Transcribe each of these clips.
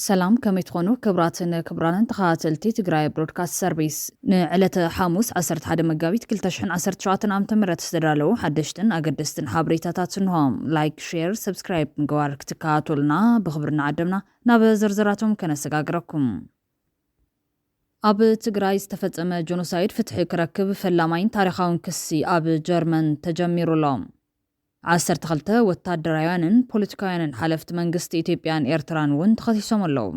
ሰላም፣ ከመይ ትኾኑ ክቡራትን ክቡራንን ተኸታተልቲ ትግራይ ብሮድካስት ሰርቪስ? ንዕለተ ሓሙስ ዓሰርተ ሓደ መጋቢት ክልተ ሽሕን ዓሰርተ ሸውዓተን ዓመተ ምህረት ዝተዳለዉ ሓደሽትን ኣገደስትን ሓበሬታታት እንሆ። ላይክ፣ ሼር፣ ሰብስክራይብ ምግባር ክትከታተሉና ብኽብሪ እናዓደምና ናብ ዝርዝራቶም ከነሰጋግረኩም። ኣብ ትግራይ ዝተፈጸመ ጆኖሳይድ ፍትሒ ክረክብ ፈላማይን ታሪኻውን ክሲ ኣብ ጀርመን ተጀሚሩ ኣሎ። ዓሰርተ ክልተ ወታደራውያንን ፖለቲካውያንን ሓለፍቲ መንግስቲ ኢትዮጵያን ኤርትራን እውን ተኸሲሶም ኣለዉ።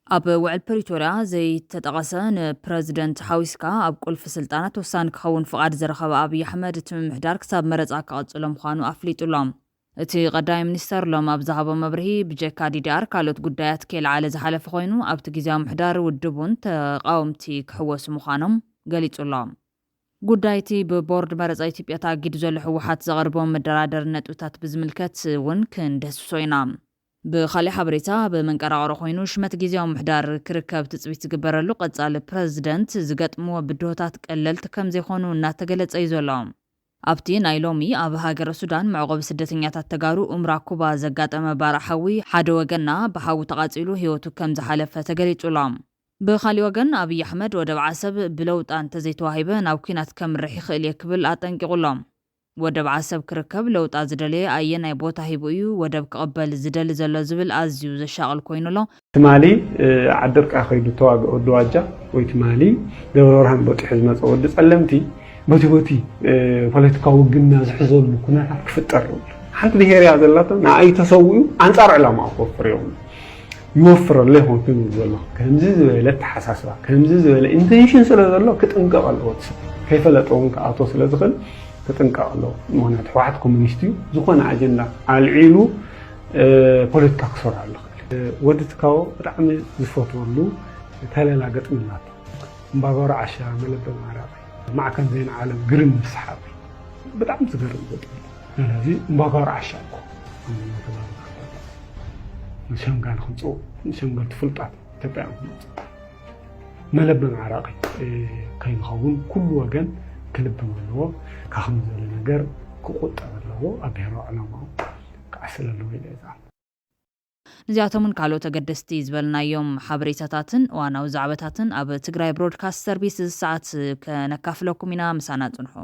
ኣብ ውዕል ፕሪቶርያ ዘይተጠቐሰ፣ ንፕረዚደንት ሓዊስካ ኣብ ቁልፊ ስልጣናት ወሳኒ ክኸውን ፍቓድ ዝረኸበ ኣብይ ኣሕመድ፣ እቲ ምምሕዳር ክሳብ መረጻ ክቐጽሎ ምዃኑ ኣፍሊጡ ኣሎ። እቲ ቀዳማይ ሚኒስተር ሎም ኣብ ዝሃቦ መብርሂ፣ ብጀካ ዲዲኣር ካልኦት ጉዳያት ከይለዓለ ዝሓለፈ ኮይኑ፣ ኣብቲ ግዜያዊ ምሕዳር ውድብ እውን ተቓወምቲ ክሕወሱ ምዃኖም ገሊጹ ኣሎ። ጉዳይ እቲ ብቦርድ መረጻ ኢትዮጵያ ተኣጊዱ ዘሎ ህወሓት ዘቕርቦም መደራደሪ ነጥብታት ብዝምልከት እውን ክንደስሶ ኢና። ብኻሊእ ሓበሬታ፣ ኣብ መንቀራቕሮ ኮይኑ ሽመት ግዜያዊ ምሕዳር ክርከብ ትጽቢት ዝግበረሉ ቀጻሊ ፕረዚደንት ዝገጥምዎ ብድሆታት ቀለልቲ ከም ዘይኾኑ እናተገለጸ እዩ ዘሎ። ኣብቲ ናይ ሎሚ ኣብ ሃገረ ሱዳን መዕቆቢ ስደተኛታት ተጋሩ ኡምራ ኩባ ዘጋጠመ ባርዕ ሓዊ፣ ሓደ ወገንና ብሓዊ ተቓጺሉ ህይወቱ ከም ዝሓለፈ ተገሊጹ ኣሎ። ብኻሊእ ወገን፣ ኣብይ ኣሕመድ ወደብ ዓሰብ ብለውጣ እንተዘይተዋሂበ ናብ ኲናት ከምርሕ ይኽእል እየ ክብል ኣጠንቂቑ ኣሎ። ወደብ ዓሰብ ክርከብ ለውጣ ዝደለየ ኣየናይ ቦታ ሂቡ እዩ ወደብ ክቕበል ዝደሊ ዘሎ ዝብል ኣዝዩ ዘሻቕል ኮይኑ ኣሎ። ትማሊ፣ እ፣ ዓዲ እርቃ ከይዱ ተዋግአ ወዲ ዋጃ ወይ ትማሊ ደብረ ብርሃን በጢሑ ዝመፀ ወዲ ፀለምቲ በቲ በቲ፣ እ፣ ፖለቲካዊ ውግና ዝሕዘሉ ኩነታት ክፍጠር ይብሉ። ሓንቲ ብሄር እያ ዘላቶ፣ ንኣይ ተሰዊኡ ኣንፃር ዕላማ ክወፍር የብሉ። ይወፍረሉ ይኾን ክብል ዘሎ። ከምዚ ዝበለ ኣተሓሳስባ፣ ከምዚ ዝበለ ኢንቴንሽን ስለ ዘሎ ክጥንቀቕ ኣለዎ። እቲ ሰብ ከይፈለጠ እውን ክኣቶ ስለ ዝኽእል ክጥንቀቕ ኣለዎ። ምኽንያቱ ህወሓት ኮሙኒስት እዩ። ዝኾነ ኣጀንዳ ኣልዒሉ፣ እ፣ ፖለቲካ ክሰርሐሉ ይኽእል። እ፣ ወዲ ትካቦ ብጣዕሚ ዝፈትወሉ ተለላ ገጥሚ ኣላቶ። እምባጓሮ ዓሻ፣ መለበም ዓራቂ፣ ማዕከን ዜና ዓለም፣ ግርም ምስሓቕ። ብጣዕሚ ዝገርም ገጥሚ። ስለዚ እምባጓሮ ዓሻ እኮ ንሸምጋል ክንፅው፣ ንሸምጋል ፍሉጣት ኢትዮጵያውያን ክንፅው። መለበም ዓራቂ፣ እ፣ ከይንኸውን ኩሉ ወገን ክልብም ኣለዎ። ካኽም ዝበለ ነገር ክቁጠብ ኣለዎ። ኣብ ብሔራዊ ዕላማኡ ክዓስል ኣለዎ ኢለ እየ ዝኣምን። ነዚኣቶምን ካልኦት ኣገደስቲ ዝበልናዮም ሓበሬታታትን እዋናዊ ዛዕባታትን ኣብ ትግራይ ብሮድካስት ሰርቪስ እዚ ሰዓት ከነካፍለኩም ኢና። ምሳና ጽንሑ።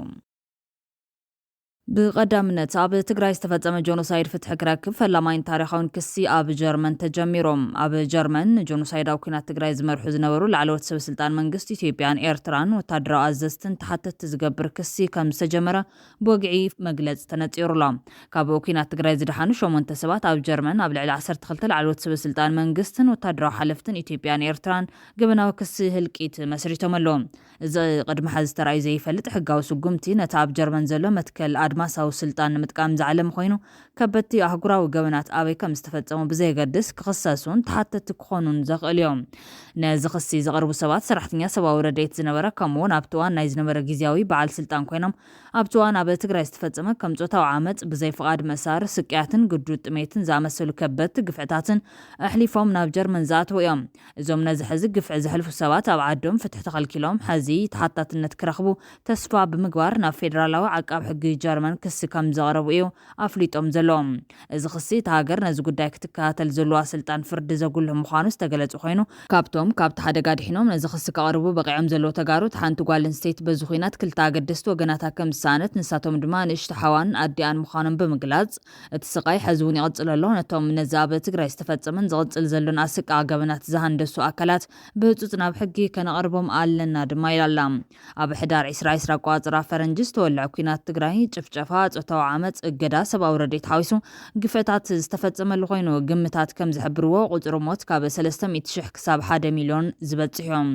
ብቐዳምነት፣ ኣብ ትግራይ ዝተፈጸመ ጆኖሳይድ ፍትሒ ክረክብ ፈላማይን ታሪኻውን ክሲ ኣብ ጀርመን ተጀሚሮም። ኣብ ጀርመን ንጆኖሳይዳዊ ኲናት ትግራይ ዝመርሑ ዝነበሩ ላዕለዎት ሰበ ስልጣን መንግስቲ ኢትዮጵያን ኤርትራን ወታደራዊ ኣዘዝትን ተሓተትቲ ዝገብር ክሲ ከም ዝተጀመረ ብወግዒ መግለጺ ተነጺሩ ኣሎ። ካብ ኲናት ትግራይ ዝደሓኑ ሸሞንተ ሰባት ኣብ ጀርመን ኣብ ልዕሊ ዓሰርተ ክልተ ላዕለዎት ሰበ ስልጣን መንግስትን ወታደራዊ ሓለፍትን ኢትዮጵያን ኤርትራን ገበናዊ ክሲ ህልቂት መስሪቶም ኣለዉ። እዚ ቅድሚ ሐዚ ተራእዩ ዘይፈልጥ ሕጋዊ ስጉምቲ፣ ነቲ ኣብ ጀርመን ዘሎ መትከል ኣድማሳዊ ስልጣን ንምጥቃም ዝዓለመ ኮይኑ፣ ከበድቲ ኣህጉራዊ ገበናት ኣበይ ከም ዝተፈጸሙ ብዘየገድስ ክኽሰሱን ተሓተትቲ ክኾኑን ዘኽእል እዮም። ነዚ ክሲ ዘቕርቡ ሰባት ሰራሕተኛ ሰብኣዊ ረድኤት ዝነበረ፣ ከምኡ እውን ኣብቲ እዋን ናይ ዝነበረ ግዝያዊ በዓል ስልጣን ኮይኖም፣ ኣብቲ እዋን ኣብ ትግራይ ዝተፈጸመ ከም ጾታዊ ዓመጽ፣ ብዘይ ፍቓድ ምእሳር፣ ስቅያትን ግዱድ ጥሜትን ዝኣመሰሉ ከበድቲ ግፍዕታትን ኣሕሊፎም ናብ ጀርመን ዝኣተዉ እዮም። እዞም ነዚ ሕዚ ግፍዒ ዘሕልፉ ሰባት ኣብ ዓዶም ፍትሒ ተኸልኪሎም፣ ሕዚ ተሓታትነት ክረኽቡ ተስፋ ብምግባር ናብ ፌደራላዊ ዓቃብ ሕጊ ጀርመን ክሲ ከም ዘቕረቡ እዩ ኣፍሊጦም ዘለዉ። እዚ ክሲ፣ እታ ሃገር ነዚ ጉዳይ ክትከታተል ዘለዋ ስልጣን ፍርዲ ዘጉልህ ምዃኑ ዝተገለጸ ኮይኑ፣ ካብቶም ካብቲ ሓደጋ ድሒኖም ነዚ ክሲ ከቕርቡ በቒዖም ዘለዉ ተጋሩ፣ እታ ሓንቲ ጓል ኣንስተይቲ በዚ ኲናት ክልተ ኣገደስቲ ወገናታ ከም ዝሰኣነት፣ ንሳቶም ድማ ንእሽቶ ሓዋን ኣዲኣን ምዃኖም ብምግላጽ፣ እቲ ስቓይ ሕዚ እውን ይቕጽል ኣሎ። ነቶም ነዚ ኣብ ትግራይ ዝተፈጸመን ዝቕጽል ዘሎን ኣሰቃቒ ገበናት ዝሃንደሱ ኣካላት ብህጹጽ ናብ ሕጊ ከነቕርቦም ኣለና ድማ ኢላ ኣላ። ኣብ ሕዳር ዕስራ ዕስራ ኣቆጻጽራ ፈረንጂ ዝተወልዐ ኲናት ትግራይ፣ ጭፍጨፋ፣ ጾታዊ ዓመጽ፣ እገዳ ሰብኣዊ ረድኤት ሓዊሱ ግፍዕታት ዝተፈጸመሉ ኮይኑ፣ ግምታት ከም ዝሕብርዎ ቁጽሪ ሞት ካብ ሰለስተ ሚእቲ ሽሕ ክሳብ ሓደ ሚልዮን ዝበጽሕ እዮም።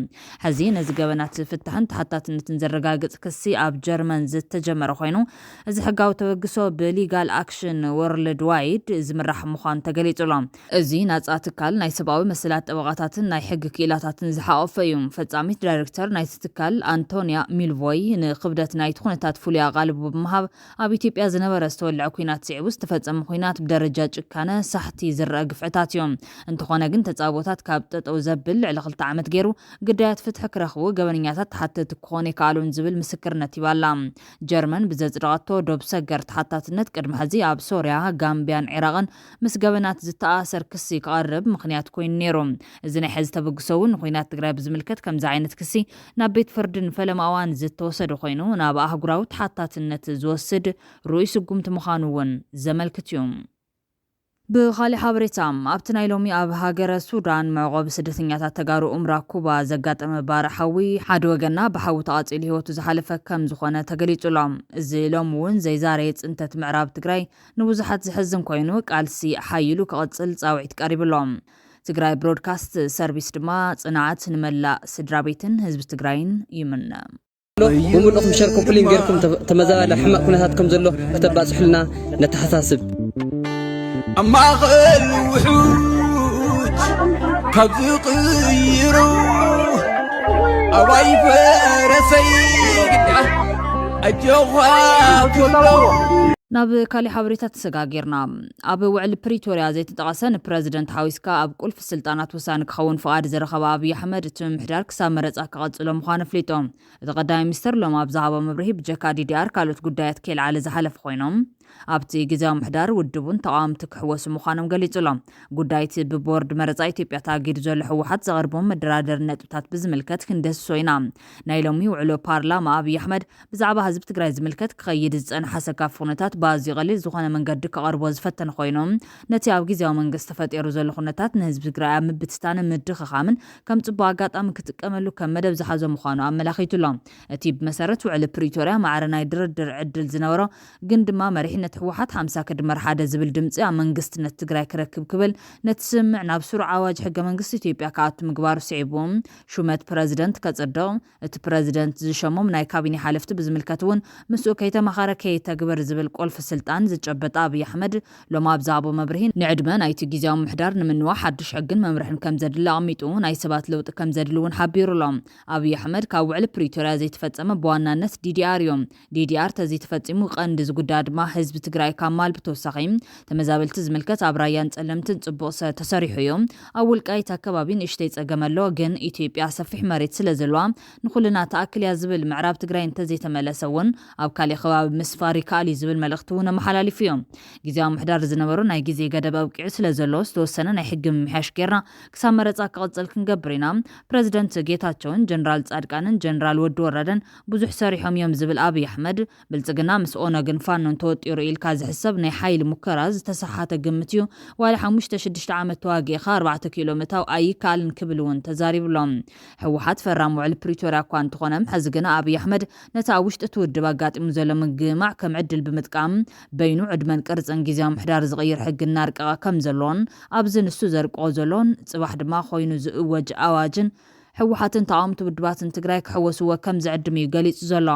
ሕዚ ነዚ ገበናት ፍታሕን ተሓታትነትን ዘረጋግጽ ክሲ ኣብ ጀርመን ዝተጀመረ ኮይኑ፣ እዚ ሕጋዊ ተበግሶ ብሊጋል ኣክሽን ወርልድ ዋይድ ዝምራሕ ምዃኑ ተገሊጹ ኣሎ። እዚ ናጻ ትካል ናይ ሰብኣዊ መሰላት ጠበቓታትን ናይ ሕጊ ክኢላታትን ዝሓቖፈ እዩ። ፈጻሚት ዳይሬክተር ናይቲ ትካል ኣንቶንያ ሚልቮይ ንክብደት ናይቲ ኩነታት ፍሉይ ኣቓልቦ ብምሃብ፣ ኣብ ኢትዮጵያ ዝነበረ ዝተወልዐ ኲናት ስዒቡ ዝተፈጸመ ኲናት ብደረጃ ጭካነ ሳሕቲ ዝረአ ግፍዕታት እዮም። እንተኾነ ግን ተጻብኦታት ካብ ጠጠው ዘብል ልዕሊ ክልተ ዓመት ገይሩ፣ ግዳያት ፍትሒ ክረኽቡ፣ ገበነኛታት ተሓተቲ ክኾኑ ኣይከኣሉን ዝብል ምስክርነት ሂባ ኣላ። ጀርመን ብዘጽደቐቶ ዶብ ሰገር ተሓታትነት ቅድሚ ሕዚ ኣብ ሶርያ፣ ጋምብያን ዒራቕን ምስ ገበናት ዝተኣሰር ክሲ ክቐርብ ምኽንያት ኮይኑ ነይሩ። እዚ ናይ ሕዚ ተበግሶ እውን ንኹናት ትግራይ ብዝምልከት ከምዚ ዓይነት ክሲ ናብ ቤት ፍርዲ ንፈለማ እዋን ዝተወሰደ ኮይኑ፣ ናብ ኣህጉራዊ ተሓታትነት ዝወስድ ርኡይ ስጉምቲ ምዃኑ እውን ዘመልክት እዩ። ብኻሊእ ሓበሬታ፣ ኣብቲ ናይ ሎሚ ኣብ ሃገረ ሱዳን መዕቆቢ ስደተኛታት ተጋሩ ኡምራ ኩባ ዘጋጠመ ባርዕ ሓዊ፣ ሓደ ወገና ብሓዊ ተቓጺሉ ህይወቱ ዝሓለፈ ከም ዝኾነ ተገሊጹ ኣሎ። እዚ ሎም እውን ዘይዛረየ ጽንተት ምዕራብ ትግራይ ንብዙሓት ዘሕዝን ኮይኑ፣ ቃልሲ ሓይሉ ክቕጽል ጻውዒት ቀሪቡ ኣሎ። ትግራይ ብሮድካስት ሰርቪስ ድማ ጽንዓት ንመላእ ስድራ ቤትን ህዝቢ ትግራይን ይምነ። ብምሉእኩም ሸር ኮፕሊን ጌርኩም ተ-፣ ተመዛባሊ ሕማቕ ኩነታት ከም ዘሎ ክተባጽሑልና ነተሓሳስብ። ኣብ ማእኸል ውሑድ ካብ ዝቕይሩ ኣባይ ፈረሰይ ግዳ ኣጆኻ ትብሎ። ናብ ካሊእ ሓበሬታ ተሰጋጊርና። ኣብ ውዕሊ ፕሪቶርያ ዘይተጠቐሰ ንፕረዚደንት ሓዊስካ ኣብ ቁልፊ ስልጣናት ወሳኒ ክኸውን ፍቓድ ዝረኸበ ኣብይ ኣሕመድ እቲ ምምሕዳር ክሳብ መረፃ ክቐፅሎ ምዃኑ ኣፍሊጡ። እቲ ቀዳማይ ሚኒስትር ሎም ኣብ ዝሃቦ መብርሂ ብጀካ ዲዲኣር ካልኦት ጉዳያት ከየልዓለ ዝሓለፉ ኮይኖም ኣብቲ ግዝያዊ ምምሕዳር ውድቡን ተቓወምቲ ክሕወሱ ምዃኖም ገሊጹ ኣሎ። ጉዳይቲ ብቦርድ መረፃ ኢትዮጵያ ተኣጊዱ ዘሎ ህወሓት ዘቕርቦም መደራደሪ ነጥብታት ብዝምልከት ክንደስሶ ኢና። ናይ ሎሚ ውዕሎ ፓርላማ ኣብይ ኣሕመድ ብዛዕባ ህዝቢ ትግራይ ዝምልከት ክኸይድ ዝጸንሓ ሰካፍ ኩነታት ብኣዝዩ ቀሊል ዝኾነ መንገዲ ከቐርቦ ዝፈተነ ኮይኑ፣ ነቲ ኣብ ግዝያዊ መንግስቲ ተፈጢሩ ዘሎ ኩነታት ንህዝቢ ትግራይ ኣብ ምብትታንን ምድኽኻምን ከም ጽቡቕ ኣጋጣሚ ክጥቀመሉ ከም መደብ ዝሓዞ ምዃኑ ኣመላኺቱ ኣሎ። እቲ ብመሰረት ውዕሊ ፕሪቶርያ ማዕረ ናይ ድርድር ዕድል ዝነበሮ ግን ድማ መሪሕነት ህወሓት ሓምሳ ክድመር ሓደ ዝብል ድምፂ ኣብ መንግስትነት ትግራይ ክረክብ ክብል ነቲ ስምምዕ ናብ ስሩዕ ኣዋጅ ሕገ መንግስቲ ኢትዮጵያ ክኣቱ ምግባሩ ስዒቡ ሹመት ፕረዚደንት ከጽድቕ እቲ ፕረዚደንት ዝሸሞም ናይ ካቢኔ ሓለፍቲ ብዝምልከት እውን ምስኡ ከይተማኸረ ከይተግብር ዝብል ቁልፊ ስልጣን ዝጨበጠ ኣብይ ኣሕመድ ሎም ኣብ ዝሃቦ መብርሂ ንዕድመ ናይቲ ግዝያዊ ምምሕዳር ንምንዋሕ ሓድሽ ሕግን መምርሕን ከም ዘድሊ ኣቕሚጡ ናይ ሰባት ለውጢ ከም ዘድሊ እውን ሓቢሩ ኣሎ። ኣብይ ኣሕመድ ካብ ውዕሊ ፕሪቶርያ ዘይተፈጸመ ብዋናነት ዲዲኣር እዮም። ዲዲኣር ተዘይተፈጺሙ ቀንዲ ዝጉዳ ድማ ህዝቢ ትግራይ ካብ ማል ብተወሳኺ ተመዛበልቲ ዝምልከት ኣብ ራያን ጸለምትን ጽቡቕ ሰ-፣ ተሰሪሑ እዩ። ኣብ ውልቃይት ኣከባቢ ንእሽተይ ጸገም ኣሎ፣ ግን ኢትዮጵያ ሰፊሕ መሬት ስለ ዘለዋ ንኹልና ትኣክል እያ ዝብል ምዕራብ ትግራይ እንተዘይተመለሰ እውን ኣብ ካሊእ ከባቢ ምስፋር ይከኣል እዩ ዝብል መልእኽቲ እውን ኣመሓላሊፉ እዩ። ግዝያዊ ምምሕዳር ዝነበሩ ናይ ግዜ ገደብ ኣብቂዑ ስለ ዘሎ ዝተወሰነ ናይ ሕጊ ምምሕያሽ ጌርና ክሳብ መረጻ ክቕጽል ክንገብር ኢና። ፕረዚደንት ጌታቸውን ጀነራል ጻድቃንን ጀነራል ወዲ ወረደን ብዙሕ ሰሪሖም እዮም ዝብል ኣብይ ኣሕመድ፣ ብልጽግና ምስ ኦነግን ፋኖን ተወጢሩ ኢልካ ዝሕሰብ ናይ ሓይሊ ሙከራ ዝተሰሓተ ግምት እዩ። ዋላ ሓሙሽተ ሽዱሽተ ዓመት ተዋጊእኻ ኣርባዕተ ኪሎ ምእታው ኣይከኣልን ክብል እውን ተዛሪቡ ኣሎ። ህወሓት ፈራሚ ውዕሊ ፕሪቶርያ እኳ እንተኾነ፣ ሕዚ ግና ኣብይ ኣሕመድ ነቲ ኣብ ውሽጢ እቲ ውድብ ኣጋጢሙ ዘሎ ምግማዕ ከም ዕድል ብምጥቃም በይኑ ዕድመን ቅርጽን ግዝያዊ ምምሕዳር ዝቕይር ሕጊ እናርቀቐ ከም ዘሎን ኣብዚ ንሱ ዘርቅቖ ዘሎን ጽባሕ ድማ ኮይኑ ዝእወጅ ኣዋጅን ህወሓትን ተቓወምቲ ውድባትን ትግራይ ክሕወስዎ ከም ዝዕድም እዩ ገሊጹ ዘሎ።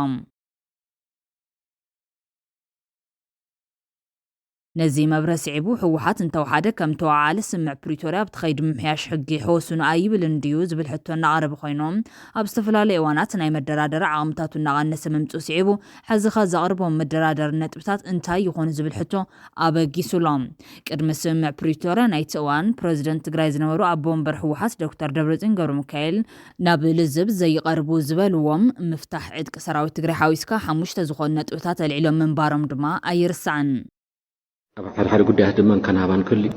ነዚ መብርሂ ስዒቡ ህወሓት እንተወሓደ ከም ተወዓዓሊ ስምምዕ ፕሪቶርያ ኣብቲ ከይዲ ምምሕያሽ ሕጊ ሕወሱኒ ኣይብልን ድዩ ዝብል ሕቶ እናቐረበ ኮይኑ፣ ኣብ ዝተፈላለዩ እዋናት ናይ መደራደሪ ዓቕምታቱ እናቐነሰ ምምፅኡ ስዒቡ ሕዚ ኸ ዘቕርቦም መደራደሪ ነጥብታት እንታይ ይኾኑ ዝብል ሕቶ ኣበጊሱ ኣሎ። ቅድሚ ስምምዕ ፕሪቶርያ ናይቲ እዋን ፕረዚደንት ትግራይ ዝነበሩ ኣቦ ወንበር ህወሓት ዶክተር ደብረፅዮን ገብረ ሚካኤል ናብ ልዝብ ዘይቐርቡ ዝበልዎም ምፍታሕ ዕጥቂ ሰራዊት ትግራይ ሓዊስካ ሓሙሽተ ዝኾኑ ነጥብታት ኣልዒሎም ምንባሮም ድማ ኣይርሳዕን። ኣብ ሓደ ሓደ ጉዳያት ድማ እንካን ሃባን ክህሉ እዩ።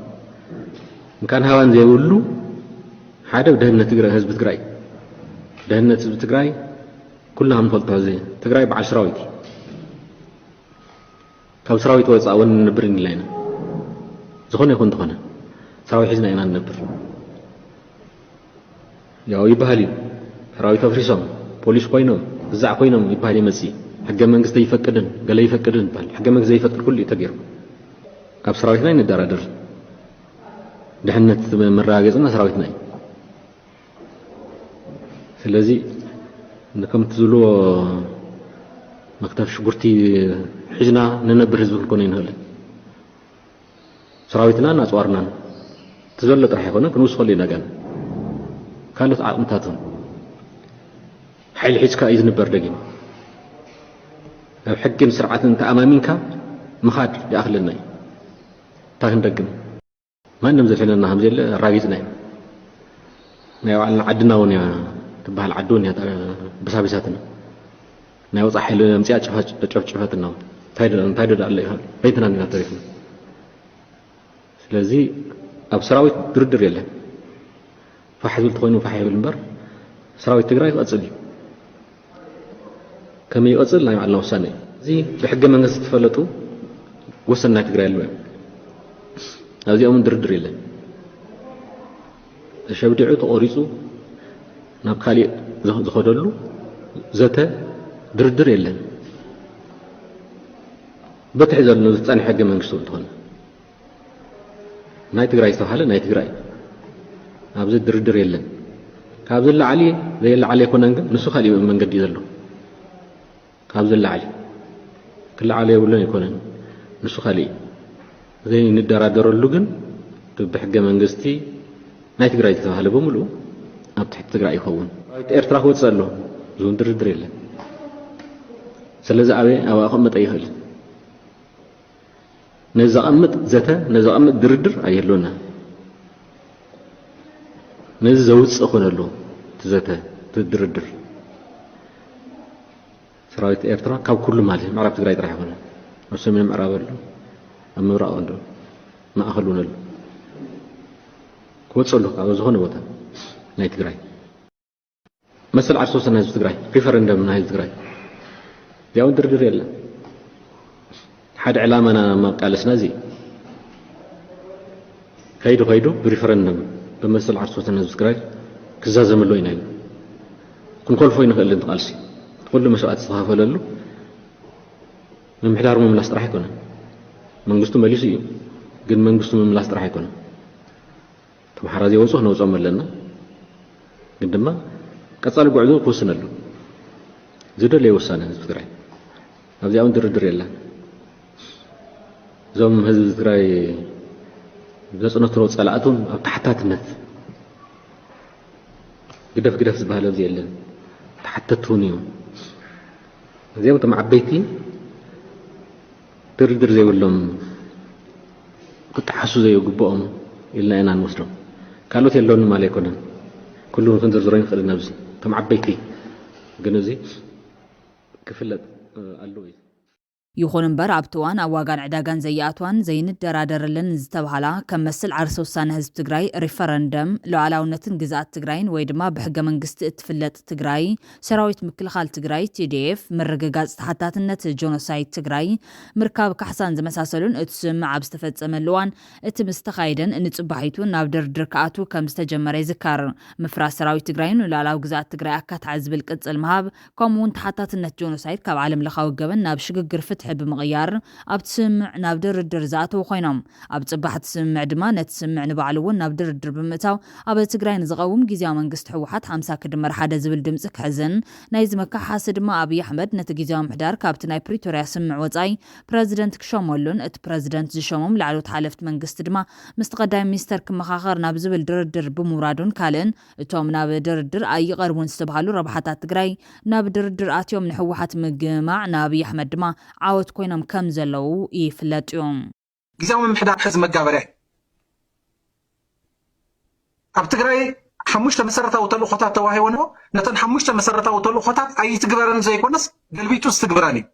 እንካን ሃባን ዘይብሉ ሓደ ደህንነት ትግራይ፣ ህዝቢ ትግራይ፣ ደህንነት ህዝቢ ትግራይ ኩልና ከም ንፈልጦ እዚ ትግራይ በዓል ሰራዊት እዩ። ካብ ሰራዊት ወፃእ እውን ንነብር ኢልና ኢና። ዝኾነ ይኹን እንተኾነ ሰራዊት ሒዝና ኢና ንነብር። ያው ይበሃል እዩ። ሰራዊት ኣፍሪሶም፣ ፖሊስ ኮይኖም፣ ግዛዕ ኮይኖም ይበሃል ይመጽእ። ሕገ መንግስቲ ይፈቅድን፣ ገለ ይፈቅድን ይበሃል። ሕገ መንግስቲ ዘይፈቅድ ኩሉ እዩ ተገይሩ። ካብ ሰራዊትና ኣይንደራደር። ድሕነት መረጋገጽና ሰራዊትና እዩ። ስለዚ ንከምቲ ዝብልዎ መክተፍ ሽጉርቲ ሒዝና ንነብር ህዝቢ ክንኮን ኣይንኽእልን። ሰራዊትናን ኣጽዋርናን እቲ ዘሎ ጥራሕ ኣይኮነን ክንውስኸሉ ኢና። ጋን ካልኦት ዓቕምታትን ሓይሊ ሒዝካ እዩ ዝንበር ደጊም። ኣብ ሕግን ስርዓትን ተኣማሚንካ ምኻድ ይኣኽለና እዩ። እንታይ ክንደግም? ማንም ዘድሕነና ከም ዘየለ ኣራጊጽና ኢና። ናይ ባዕልና ዓድና እውን እያ ትበሃል ዓዲ እውን እያ በሳቢሳትና። ናይ ወጻኢ ሓይሊ ኣምጺኣ ጨፋጭ-፣ ጨፍጭፈትና። እንታይ ዶ፣ እንታይ ዶ ደኣ ኣሎ ይኸል? በይንትና እንዲና ተሪፍና። ስለዚ ኣብ ሰራዊት ድርድር የለን። ፋሕ ዝብል ተኾይኑ ፋሕ ይብል እምበር፣ ሰራዊት ትግራይ ክቐጽል እዩ። ከመይ ይቐጽል ናይ ባዕልና ውሳነ እዩ። እዚ ብሕገ መንግስቲ ዝተፈለጡ ወሰን ናይ ትግራይ ኣለዉ እዮም። ኣብዚኦም ድርድር የለን። ተሸብዲዑ ተቖሪጹ ናብ ካሊእ ዝኸ-፣ ዝኸደሉ ዘተ ድርድር የለን። በቲ ሕዚ ዘሎ ዝጸንሐ ሕገ መንግስቲ እውን እንተኾነ ናይ ትግራይ ዝተባሃለ ናይ ትግራይ። ኣብዚ ድርድር የለን። ካብዚ ንላዕሊ ዘየለዓለ ኣይኮነን፣ ግን ንሱ ካሊእ መንገዲ እዩ ዘሎ። ካብዚ ንላዕሊ ክለዓሎ የብሉን ኣይኮነን፣ ንሱ ካሊእ እዩ። ዘይንደራደረሉ ግን እቲ ብሕገ መንግስቲ ናይ ትግራይ ዝተባሃለ ብምልኡ ኣብ ትሕቲ ትግራይ ይኸውን። ሰራዊት ኤርትራ ክወፅእ ኣሎ፣ እዚ እውን ድርድር የለን። ስለዚ ኣበይ ኣብኣ ክቕመጥ ኣይኽእልን። ነዚ ዘቐምጥ ዘተ፣ ነዚ ዘቐምጥ ድርድር ኣየሎና። ነዚ ዘውፅእ ኮነ ኣሎ እቲ ዘተ፣ እቲ ድርድር። ሰራዊት ኤርትራ ካብ ኩሉ ማለት እዩ፣ ምዕራብ ትግራይ ጥራሕ ይኮነ፣ ኣብ ሰሜን ምዕራብ ኣሎ፣ ኣብ ምብራቕ ኣሎ፣ ማእኸል እውን ኣሎ። ክወፅእ ኣሎ ካብ ዝኾነ ቦታ ናይ ትግራይ። መሰል ዓርሰ ውሳነ ህዝቢ ትግራይ፣ ሪፈረንደም ናይ ህዝቢ ትግራይ። እዚኣ እውን ድርድር የለን። ሓደ ዕላማና ማቃለስና እዚ ከይዱ ከይዱ ብሪፈረንደም ብመሰል ዓርሰ ውሳነ ህዝቢ ትግራይ ክዛዘመሉ ኢና ኢሉ ክንኮልፎ ይንኽእል። እቲ ቃልሲ ኩሉ መስዋእቲ ዝተኸፈለሉ ምምሕዳር ምምላስ ጥራሕ ኣይኮነን። መንግስቱ መሊሱ እዩ፣ ግን መንግስቱ ምምላስ ጥራሕ ኣይኮነን። ተምሓራ ዘይወፁ ክነውፅኦም ኣለና። ግን ድማ ቀፃሊ ጉዕዞ ክውስነሉ ዝደለየ ውሳነ ህዝቢ ትግራይ። ኣብዚኣ እውን ድርድር የለን። እዞም ህዝቢ ትግራይ ዘፅነቱ ጸላእቱን ኣብ ተሓታትነት ግደፍ ግደፍ ዝበሃል ኣብዚ የለን። ተሓተትቲ እውን እዮም። እዚኦም እቶም ዓበይቲ ድርድር ዘይብሎም ክጠሓሱ ዘይግብኦም ኢልና ኢና ንወስዶም። ካልኦት የለውን ማለት ኣይኮነን። ኩሉ ክንዝርዝሮ ይንኽእል ኢና ኣብዚ። እቶም ዓበይቲ ግን እዚ ክፍለጥ፣ እ፣ ኣለዎ እዩ። ይኹን እምበር ኣብቲ እዋን ኣብ ዋጋን ዕዳጋን ዘይኣትዋን ዘይንደራደረለን ዝተብሃላ ከም መስል ዓርሰ ውሳነ ህዝቢ ትግራይ፣ ሪፈረንደም፣ ሉዓላውነትን ግዝኣት ትግራይን ወይ ድማ ብሕገ መንግስቲ እትፍለጥ ትግራይ፣ ሰራዊት ምክልኻል ትግራይ፣ ቲ ዲ ኤፍ፣ ምርግጋፅ ተሓታትነት ጆኖሳይድ ትግራይ፣ ምርካብ ካሕሳን ዝመሳሰሉን እቲ ስምምዕ ኣብ ዝተፈፀመሉ እዋን እቲ ምስ ተኻየደን ንፅባሒቱ ናብ ድርድር ክኣትዉ ከም ዝተጀመረ ይዝከር። ምፍራስ ሰራዊት ትግራይን ንሉዓላዊ ግዝኣት ትግራይ ኣካትዓ ዝብል ቅፅል ምሃብ፣ ከምኡ እውን ተሓታትነት ጆኖሳይድ ካብ ዓለም ለኻዊ ገበን ናብ ሽግግር ፍትሒ ብምቕያር ኣብቲ ስምምዕ ናብ ድርድር ዝኣተዉ ኮይኖም። ኣብ ፅባሕ እቲ ስምምዕ ድማ ነቲ ስምምዕ ንባዕሉ እውን ናብ ድርድር ብምእታው ኣብ ትግራይ ንዝቐውም ግዝያዊ መንግስቲ ህወሓት ሓምሳ ክድመር ሓደ ዝብል ድምፂ ክሕዝን ናይዚ መከሓሓሲ ድማ ኣብይ ኣሕመድ ነቲ ግዝያዊ ምምሕዳር ካብቲ ናይ ፕሪቶርያ ስምምዕ ወፃኢ ፕረዚደንት ክሸመሉን እቲ ፕረዚደንት ዝሸሞም ላዕለዎት ሓለፍቲ መንግስቲ ድማ ምስቲ ቀዳማይ ሚኒስተር ክመኻኸር ናብ ዝብል ድርድር ብምውራዱን ካልእን እቶም ናብ ድርድር ኣይቐርቡን ዝተብሃሉ ረብሓታት ትግራይ ናብ ድርድር ኣትዮም ንህወሓት ምግማዕ ንኣብይ ኣሕመድ ድማ ዓወት ኮይኖም ከም ዘለዉ ይፍለጥ እዩ። ግዝያዊ ምምሕዳር ሕዚ መጋበርያ እዩ። ኣብ ትግራይ ሓሙሽተ መሰረታዊ ተልእኾታት ተዋሂቦ ኣሎ። ነተን ሓሙሽተ መሰረታዊ ተልእኾታት ኣይትግበረን ዘይኮነስ ገልቢጡ ዝትግብረን እዩ።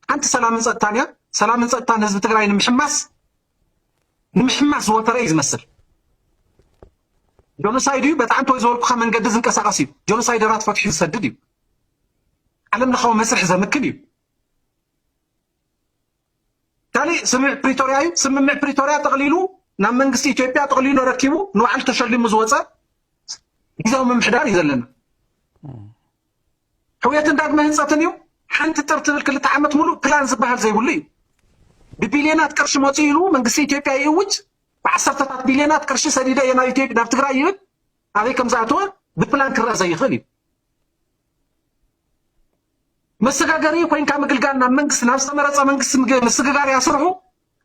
ሓንቲ ሰላምን ጸጥታን እያ። ሰላምን ጸጥታን ህዝቢ ትግራይ ንምሕማስ፣ ንምሕማስ ዝወተረ እዩ ዝመስል። ጆኖሳይድ እዩ፣ በቲ ኣንተ ዝበልኩኻ መንገዲ ዝንቀሳቐስ እዩ። ጆኖሳይደራት ፈትሑ ዝሰድድ እዩ። ዓለም ለኻዊ መስርሕ ዘምክን እዩ። ካልእ ስምምዕ ፕሪቶርያ እዩ። ስምምዕ ፕሪቶርያ ጠቕሊሉ ናብ መንግስቲ ኢትዮጵያ ጠቕሊሉ ረኪቡ ንባዕሉ ተሸሊሙ ዝወፀ ግዝያዊ ምምሕዳር እዩ ዘለና። ሕውየትን ዳግመ ህንፀትን እዩ። ሓንቲ ጥር ትብል ክልተ ዓመት ሙሉእ ፕላን ዝበሃል ዘይብሉ እዩ። ብቢልዮናት ቅርሺ መፂኡ ኢሉ መንግስቲ ኢትዮጵያ ይእውጅ። ብዓሰርተታት ቢልዮናት ቅርሺ ሰዲደ እየ ናብ ኢትዮጵያ፣ ናብ ትግራይ ይብል። ኣበይ ከም ዝኣተወ ብፕላን ክረኣ ዘይኽእል እዩ። መሰጋገሪ ኮይንካ ምግልጋል ናብ መንግስቲ፣ ናብ ዝተመረፀ መንግስቲ ምግ-፣ ምስግጋር እያ ስርሑ።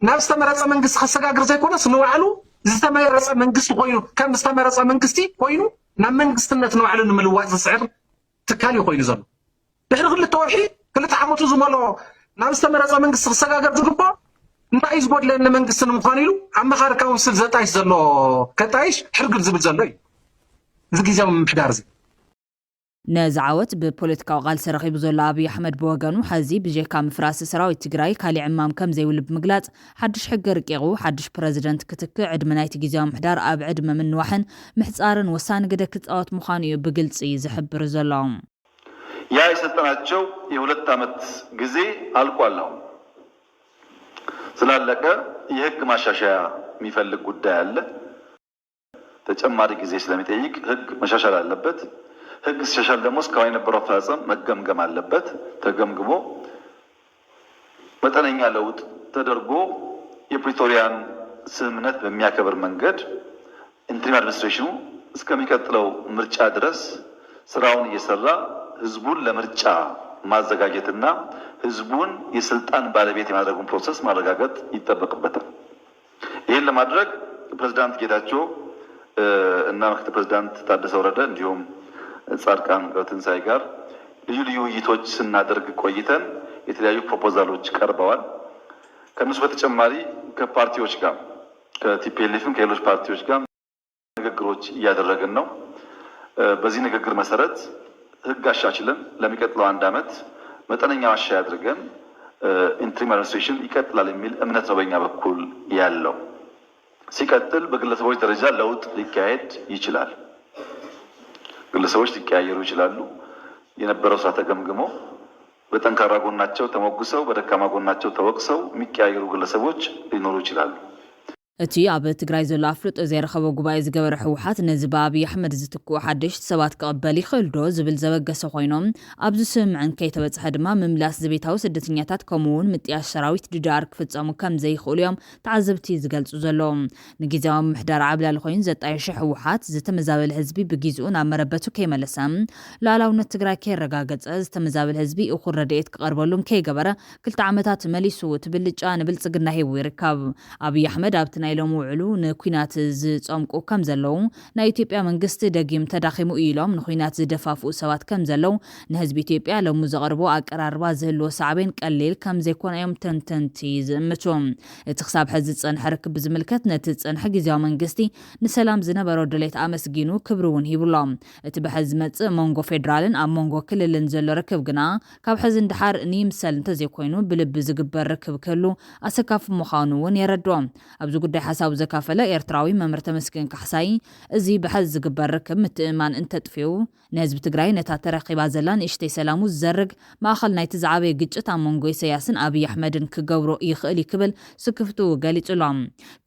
ናብ ዝተመረፀ መንግስቲ ከሰጋግር ዘይኮነስ ንባዕሉ ዝተመረፀ መንግስቲ ኮይኑ፣ ከም ዝተመረፀ መንግስቲ ኮይኑ ናብ መንግስትነት ንባዕሉ ንምልዋጥ ዝስዕር ትካል እዩ ኮይኑ ዘሎ። ድሕሪ ክልተ ወርሒ ክልተ ዓመቱ ዝመልኦ ናብ ዝተመረፀ መንግስቲ ክሰጋገር ዝግብኦ እንታይ እዩ ዝጎድለኒ መንግስቲ ንምዃን ኢሉ ኣብ መኻሪ ካውንስል ዘጣይሽ ዘሎ ከጣይሽ ሕርግብ ዝብል ዘሎ እዩ። እዚ ግዜያዊ ምምሕዳር እዚ ነዚ ዓወት ብፖለቲካዊ ቃልሲ ረኺቡ ዘሎ ኣብይ ኣሕመድ ብወገኑ፣ ሐዚ ብጀካ ምፍራስ ሰራዊት ትግራይ ካሊእ ዕማም ከም ዘይብሉ ብምግላፅ፣ ሓድሽ ሕገ ረቂቑ ሓድሽ ፕረዚደንት ክትክእ ዕድመ ናይቲ ግዜያዊ ምምሕዳር ኣብ ዕድመ ምንዋሕን ምሕፃርን ወሳኒ ግደ ክፃወት ምዃኑ እዩ ብግልፂ ዝሕብር ዘሎ። ያ የሰጠናቸው የሁለት ዓመት ጊዜ አልቋል። አሁን ስላለቀ የህግ ማሻሻያ የሚፈልግ ጉዳይ አለ። ተጨማሪ ጊዜ ስለሚጠይቅ ህግ መሻሻል አለበት። ህግ ሲሻሻል ደግሞ እስካሁን የነበረው አፈጻጸም መገምገም አለበት። ተገምግሞ መጠነኛ ለውጥ ተደርጎ የፕሪቶሪያን ስምምነት በሚያከብር መንገድ ኢንትሪም አድሚኒስትሬሽኑ እስከሚቀጥለው ምርጫ ድረስ ስራውን እየሰራ ህዝቡን ለምርጫ ማዘጋጀትና ህዝቡን የስልጣን ባለቤት የማድረጉን ፕሮሰስ ማረጋገጥ ይጠበቅበታል። ይህን ለማድረግ ፕሬዝዳንት ጌታቸው እና ምክትል ፕሬዝዳንት ታደሰ ወረደ እንዲሁም ጻድቃን ገብረትንሳኤ ጋር ልዩ ልዩ ውይይቶች ስናደርግ ቆይተን የተለያዩ ፕሮፖዛሎች ቀርበዋል። ከእነሱ በተጨማሪ ከፓርቲዎች ጋር ከቲፒኤልኤፍም ከሌሎች ፓርቲዎች ጋር ንግግሮች እያደረግን ነው። በዚህ ንግግር መሰረት ህግ አሻሽለን ለሚቀጥለው አንድ ዓመት መጠነኛ ማሻሻያ አድርገን ኢንትሪም አድሚኒስትሬሽን ይቀጥላል የሚል እምነት ነው በእኛ በኩል ያለው። ሲቀጥል በግለሰቦች ደረጃ ለውጥ ሊካሄድ ይችላል። ግለሰቦች ሊቀያየሩ ይችላሉ። የነበረው ስራ ተገምግሞ በጠንካራ ጎናቸው ተሞግሰው በደካማ ጎናቸው ተወቅሰው የሚቀያየሩ ግለሰቦች ሊኖሩ ይችላሉ። እቲ ኣብ ትግራይ ዘሎ ኣፍልጦ ዘይረኸቦ ጉባኤ ዝገበረ ህወሓት ነዚ ብኣብይ ኣሕመድ ዝትክኡ ሓደሽቲ ሰባት ክቕበል ይኽእል ዶ ዝብል ዘበገሰ ኮይኖም፣ ኣብዚ ስምምዕ እንከይተበፅሐ ድማ ምምላስ ዘቤታዊ ስደተኛታት ከምኡ እውን ምጥያሽ ሰራዊት ዲዲኣር ክፍፀሙ ከም ዘይኽእሉ እዮም ተዓዘብቲ ዝገልፁ ዘለዉ። ንግዜያዊ ምምሕዳር ዓብላሊ ኮይኑ ዘጣየሸ ህወሓት ዝተመዛበለ ህዝቢ ብጊዜኡ ናብ መረበቱ ከይመለሰ፣ ሉኣላውነት ትግራይ ከየረጋገፀ፣ ዝተመዛበለ ህዝቢ እኹል ረድኤት ክቐርበሉ እንከይገበረ ክልተ ዓመታት መሊሱ እቲ ብልጫ ንብልፅግና ሂቡ ይርከብ። ኣብይ ኣሕመድ ኣብቲ ናይ ሎሚ ውዕሉ ንኲናት ዝፀምቁ ከም ዘለዉ፣ ናይ ኢትዮጵያ መንግስቲ ደጊም ተዳኺሙ እዩ ኢሎም ንኲናት ዝደፋፍኡ ሰባት ከም ዘለዉ፣ ንህዝቢ ኢትዮጵያ ሎሚ ዘቕርቦ ኣቀራርባ ዝህልዎ ሳዕቤን ቀሊል ከም ዘይኮነ እዮም ተንተንቲ ዝእምቱ። እቲ ክሳብ ሕዚ ዝፀንሐ ርክብ ብዝምልከት ነቲ ዝፀንሐ ግዜያዊ መንግስቲ ንሰላም ዝነበሮ ድሌት ኣመስጊኑ ክብሪ እውን ሂቡሎም። እቲ ብሕዚ ዝመፅእ መንጎ ፌዴራልን ኣብ መንጎ ክልልን ዘሎ ርክብ ግና ካብ ሕዚ ንደሓር ንይምሰል እንተዘይኮይኑ ብልቢ ዝግበር ርክብ ክህሉ ኣሰካፊ ምዃኑ እውን የረድኦ። ኣብዚ ጉዳይ ሓሳቡ ዘካፈለ ኤርትራዊ መምህር ተመስገን ካሕሳይ፣ እዚ ብሕዚ ዝግበር ርክብ ምትእምማን እንተጥፍኡ፣ ንህዝቢ ትግራይ ነታ ተረኪባ ዘላ ንእሽተይ ሰላሙ ዝዘርግ ማእኸል ናይቲ ዝዓበየ ግጭት ኣብ መንጎ ኢሰያስን ኣብይ ኣሕመድን ክገብሮ ይኽእል እዩ ክብል ስክፍትኡ ገሊጹ ኣሎ።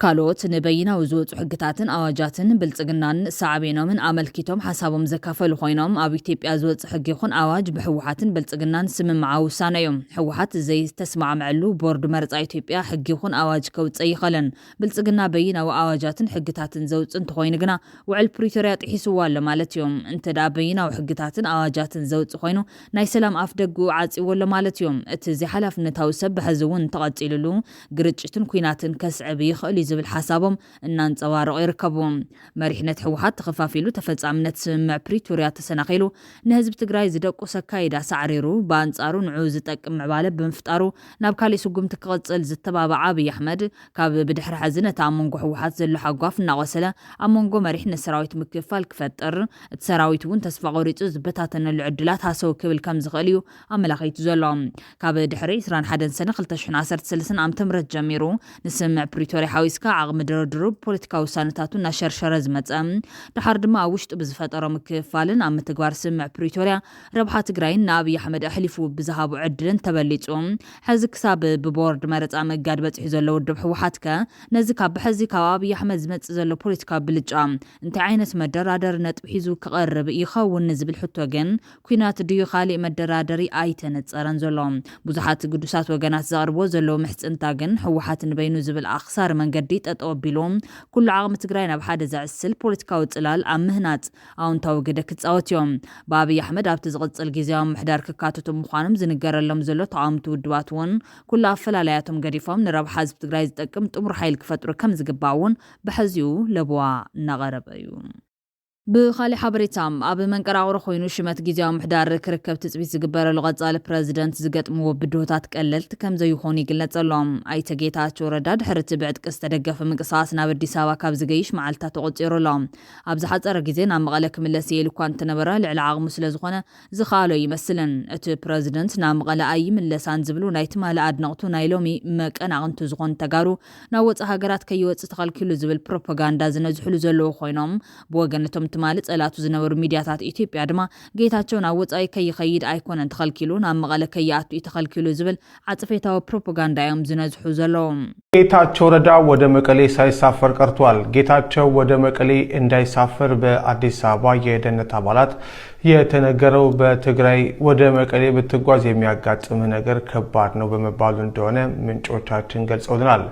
ካልኦት ንበይናዊ ዝወፁ ሕግታትን ኣዋጃትን ብልፅግናን ሳዕቤኖምን ኣመልኪቶም ሓሳቦም ዘካፈሉ ኮይኖም፣ ኣብ ኢትዮጵያ ዝወፅእ ሕጊ ይኹን ኣዋጅ ብህወሓትን ብልፅግናን ስምምዓዊ ውሳነ እዩ። ህወሓት ዘይተስማዕመዐሉ ቦርድ መረፃ ኢትዮጵያ ሕጊ ይኹን ኣዋጅ ከውፅእ ኣይኽእልን። ብልፅግና በይናዊ ኣዋጃትን ሕግታትን ዘውፅእ እንተኾይኑ ግና ውዕል ፕሪቶርያ ጥሒስዎ ኣሎ ማለት እዩ። እንተ ደኣ በይናዊ ሕግታትን ኣዋጃትን ዘውፅእ ኮይኑ ናይ ሰላም ኣፍ ደጉ ዓፂዎ ኣሎ ማለት እዩ። እቲ ዘይሓላፍነታዊ ሰብ ብሕዚ እውን እንተቐፂልሉ ግርጭትን ኲናትን ከስዕብ ይኽእል እዩ ዝብል ሓሳቦም እናንፀባረቑ ይርከቡ። መሪሕነት ህወሓት ተኸፋፊሉ ተፈፃምነት ስምምዕ ፕሪቶርያ ተሰናኺሉ ንህዝቢ ትግራይ ዝደቁስ ኣካይዳ ሳዕሪሩ ብኣንፃሩ ንዑ ዝጠቅም ምዕባለ ብምፍጣሩ ናብ ካሊእ ስጉምቲ ክቕፅል ዝተባባዕ ኣብይ ኣሕመድ ካብ ብድሕሪ ሕዚ ነቲ ኣብ መንጎ ህወሓት ዘሎ ሓጓፍ እናቖሰለ ኣብ መንጎ መሪሕነት ሰራዊት ምክፍፋል ክፈጥር፣ እቲ ሰራዊት እውን ተስፋ ቆሪፁ ዝበታተነሉ ዕድላት ሃሰው ክብል ከም ዝኽእል እዩ ኣመላኺቱ ዘሎ። ካብ ድሕሪ ዕስራን ሓደን ሰነ ክልተ ሽሕን ዓሰርተ ሰለስተን ዓመተ ምህረት ጀሚሩ ንስምምዕ ፕሪቶርያ ሓዊስካ ዓቕሚ ድርድሩ ብፖለቲካዊ ውሳነታቱ እናሸርሸረ ዝመፀ፣ ደሓር ድማ ኣብ ውሽጡ ብዝፈጠሮ ምክፍፋልን ኣብ ምትግባር ስምምዕ ፕሪቶርያ ረብሓ ትግራይን ንኣብይ ኣሕመድ ኣሕሊፉ ብዝሃቦ ዕድልን ተበሊፁ ሕዚ ክሳብ ብቦርድ መረፃ ምእጋድ በፂሑ ዘሎ ውድብ ህወሓት ከ ነዚ ካብ ብሕዚ ካብ ኣብይ ኣሕመድ ዝመፅእ ዘሎ ፖለቲካዊ ብልጫ እንታይ ዓይነት መደራደሪ ነጥቢ ሒዙ ክቐርብ ይኸውን ንዝብል ሕቶ ግን ኲናት ድዩ ካሊእ መደራደሪ ኣይተነፀረን ዘሎ። ብዙሓት ግዱሳት ወገናት ዘቕርብዎ ዘለዉ ምሕፅንታ ግን ህወሓት ንበይኑ ዝብል ኣኽሳሪ መንገዲ ጠጠው ኣቢሉ ኩሉ ዓቕሚ ትግራይ ናብ ሓደ ዘዕስል ፖለቲካዊ ፅላል ኣብ ምህናፅ ኣውንታዊ ግደ ክፃወት እዮም። ብኣብይ ኣሕመድ ኣብቲ ዝቕፅል ግዜያዊ ምምሕዳር ክካተቱ ምዃኖም ዝንገረሎም ዘሎ ተቓወምቲ ውድባት እውን ኩሉ ኣፈላላያቶም ገዲፎም ንረብሓ ህዝቢ ትግራይ ዝጠቅም ጥሙር ሓይሊ ክፈጥሩ ከም ዝግባእ እውን ብሕዚኡ ለበዋ እናቐረበ እዩ። ብኻሊእ ሓበሬታ፣ ኣብ መንቀራቕሮ ኮይኑ ሽመት ግዝያዊ ምሕዳር ክርከብ ትጽቢት ዝግበረሉ ቀጻሊ ፕረዚደንት ዝገጥምዎ ብድሆታት ቀለልቲ ከም ዘይኾኑ ይግለጽ ኣሎ። ኣይተ ጌታቸው ረዳ ድሕሪ እቲ ብዕጥቂ ዝተደገፈ ምንቅስቓስ ናብ ኣዲስ ኣበባ ካብ ዝገይሽ መዓልታት ተቖጺሩ ኣሎ። ኣብ ዝሓጸረ ግዜ ናብ መቐለ ክምለስ የኢሉ እኳ እንተነበረ፣ ልዕሊ ዓቕሙ ስለ ዝኾነ ዝኸኣሎ ይመስልን። እቲ ፕረዚደንት ናብ መቐለ ኣይምለሳን ዝብሉ ናይ ትማሊ ኣድነቕቱ ናይ ሎሚ መቀናቕንቱ ዝኾኑ ተጋሩ ናብ ወጻኢ ሃገራት ከይወጽእ ተኸልኪሉ ዝብል ፕሮፓጋንዳ ዝነዝሕሉ ዘለዉ ኮይኖም፣ ብወገን እቶም ትማሊ ጸላቱ ዝነበሩ ሚድያታት ኢትዮጵያ ድማ ጌታቸው ናብ ወጻኢ ከይኸይድ ኣይኮነን ተኸልኪሉ፣ ናብ መቐለ ከይኣቱ እዩ ተኸልኪሉ ዝብል ዓጽፌታዊ ፕሮፓጋንዳ እዮም ዝነዝሑ ዘለዉ። ጌታቸው ረዳ ወደ መቀሌ ሳይሳፈር ቀርቷል። ጌታቸው ወደ መቀሌ እንዳይሳፈር በአዲስ አበባ የደህንነት አባላት የተነገረው በትግራይ ወደ መቀሌ ብትጓዝ የሚያጋጥምህ ነገር ከባድ ነው በመባሉ እንደሆነ ምንጮቻችን ገልጸውልናል።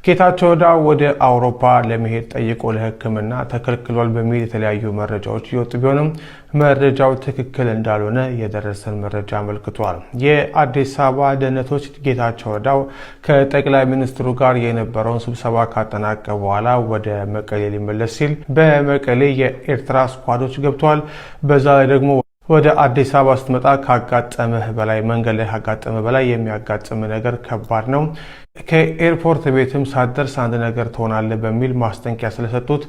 ጌታቸው ረዳ ወደ አውሮፓ ለመሄድ ጠይቆ ለሕክምና ተከልክሏል በሚል የተለያዩ መረጃዎች እየወጡ ቢሆንም መረጃው ትክክል እንዳልሆነ የደረሰን መረጃ አመልክቷል። የአዲስ አበባ ደህንነቶች ጌታቸው ረዳው ከጠቅላይ ሚኒስትሩ ጋር የነበረውን ስብሰባ ካጠናቀቀ በኋላ ወደ መቀሌ ሊመለስ ሲል በመቀሌ የኤርትራ ስኳዶች ገብተዋል። በዛ ላይ ደግሞ ወደ አዲስ አበባ ስትመጣ ካጋጠመህ በላይ፣ መንገድ ላይ ካጋጠመህ በላይ የሚያጋጥም ነገር ከባድ ነው። ከኤርፖርት ቤትም ሳትደርስ አንድ ነገር ትሆናለህ በሚል ማስጠንቀቂያ ስለሰጡት